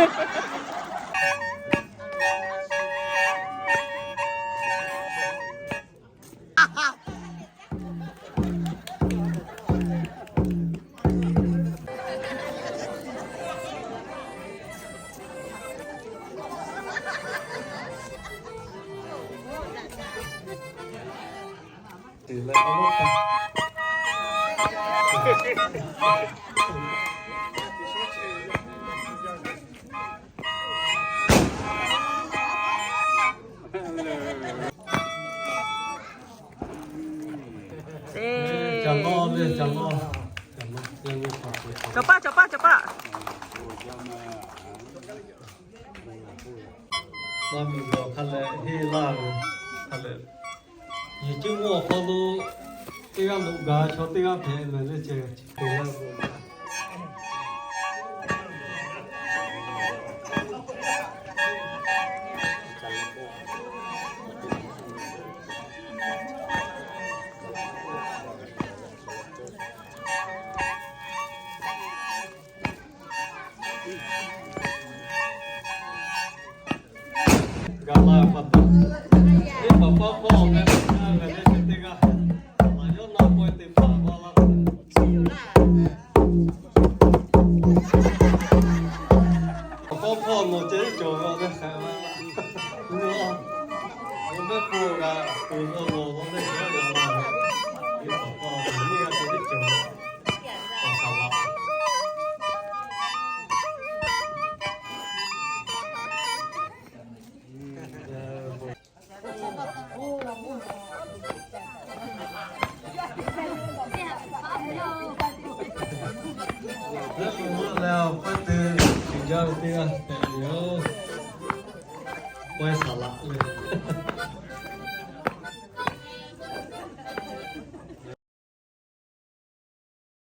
Cawˬ paˇ, cawˬ paˇ, cawˬ paˇ. Maˇ miˬ gawˬ hk'a leh henˇ laˇ ve hk'a leh, yehˬ cuˇ mawˇ awˬ hk'aw lo teˇ g'aˇ loꞈ gaˬ chaw teˇ g'aˇ hpehꞈ mehˍ le ceh. Gaˬ la pa taw, teˇ hpaˍ paˇ hpawˇ meh, meh leh chi teˇ g'aˇ, maꞈ yawˇ naw k'oˆ te hpaˍ maˇ laˇ. Hpawˇ hpawˇ nawˬ ceh tiˉ cawˬ ve awˬ leh hk'e, mehˆ hpu g'a tuˬ awˬ lawn leh, teˇ hpaˍ paˇ awˬ nyi g'a ceh tiˉ cawˬ ve awˬ saˍ laꞈ. Leh awˬ pawehˇ te shiˍ jaˇ ve teˇ g'aˇ tehꞈ ve yoˬ. Pawehˇ saˍ laꞈ le.